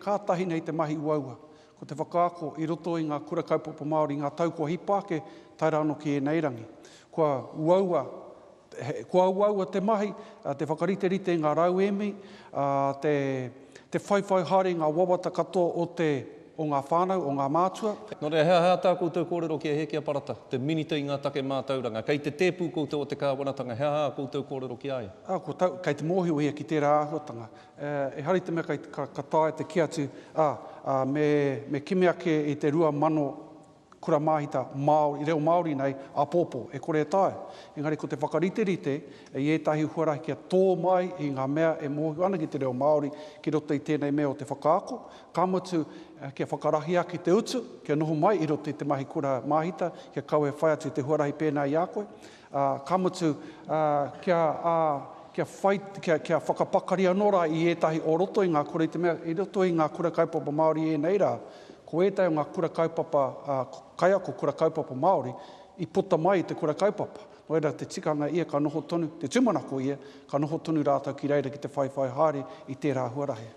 kātahi nei te mahi uaua, ko te whakaako i roto i ngā kura kaupapa Māori i ngā tau kua hipa ake tae rā anō ki ēnei rangi. Kua uaua, kua uaua te mahi, te whakariterite i ngā rauemi, te, te whaiwhai haere i ngā wawata katoa o te, o ngā whānau, o ngā mātua. Nō reira, he aha tā koutou kōrero ki a Hēkia Parata, te Minita i ngā take mātauranga? Kei te tēpu koutou o te kāwanatanga, he aha ā koutou kōrero ki a ia? Ā, ko tau, kei te mōhio ia ki tērā āhuatanga. Ehara i te mea kei, ka, ka taea te kī atu, ā, ā, me, me kimi ake i te 2000 kura māhita Māori, reo Māori nei, āpōpō, e kore e taea. Engari ko te whakariterite i ētahi huarahi kia tō mai i ngā mea e mōhio ana ki te reo Māori ki roto i tēnei mea o te whakaako, ka mutu, kia whakarahi ake te utu, kia noho mai i roto i te mahi kura māhita, kia kaua e whai atu i te huarahi pēnā i a koe. Ā, ka mutu, ā, kia, ā, kia whai, kia, kia whakapakari anō rā i ētahi o roto i ngā kura, i te mea, i roto i ngā kura kaupapa Māori i ēnei rā, ko ētahi o ngā kura kaupapa, ā, kaiako kura kaupapa Māori, i puta mai i te kura kaupapa. Nō reira, te tikanga ia ka noho tonu, te tūmanako ia, ka noho tonu rātou ki reira ki te whaiwhai haere i tērā huarahi.